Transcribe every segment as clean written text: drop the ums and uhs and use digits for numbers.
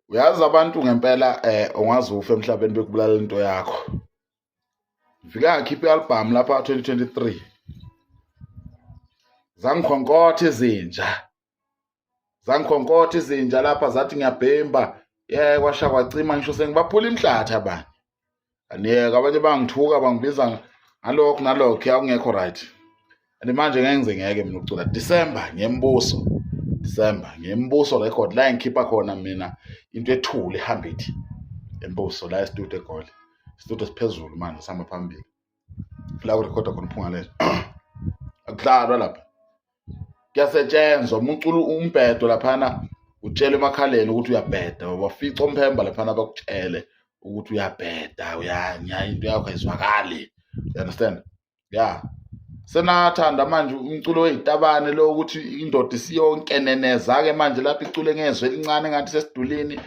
Uyazi abantu ngempela ungaze ufe emhlabeni bekubulala into yakho. Ngifike ngakhipha i-album lapha 2023. Zangikhonkotha izinja. Zangikhonkotha izinja lapha zathi ngiyabhemba. Yeke kwasha kwacima ngisho sengibaphula imhlatha abanye. Aniyeka abanye bangithuka bangibiza ngalokho nalokho yakungekho right. And manje ngeke ngize ngeke mina ukucula December ngembuso. December ngembuso record la engikhipha khona mina into ethule ihamba ithi embuso la e-studio eGoli. Studio siphezulu manje sihamba phambili. La kurekhoda khona uphungalele. Akudlalwa lapha. Kuyasetshenzwa uma ucula umbhedo laphana utshele emakhaleni ukuthi uyabheda wafica umphemba laphana bakutshele ukuthi uyabheda uyanya into yakho ayizwakali you understand ya senathanda manje umculo weyitabane lo ukuthi indoda isiyonkeneneza-ke manje lapho icule ngezwi elincane ngathi sesidulini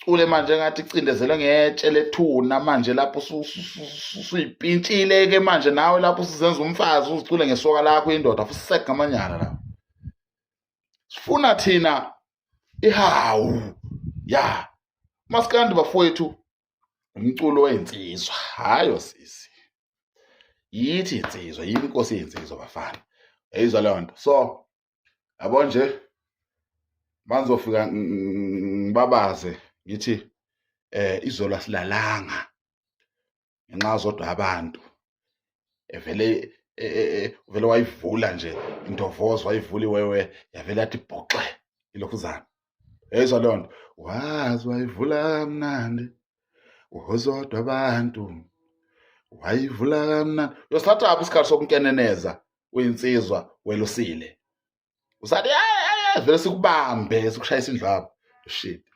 cule manje ngathi icindezelwe ngetshe lethuna manje lapho usuyipintshile-ke manje nawe lapho usuzenza umfazi uzicule ngesoka lakho indoda fusek ngamanyala lapho sifuna thina ihawu ya masikandi bafowethu umculo wensizwa hayo sisi yithi insizwa yini inkosi yensizwa bafana yayizwa leyo nto so yabo nje manzofika ngibabaze ngithi izolo asilalanga ngenxa zodwa abantu evele e, e, e, vele wayivula nje intovozo wayivula iwewe yavele yathi bhoxe ilokhuzana yayizwa leyo nto wazi wayivula kamnandi wozodwa abantu wayivula kamnandi uyosithathaphi isikhathi sokunkeneneza uyinsizwa welusile usathi vele sikubambe sikushayisa indlwabo shit.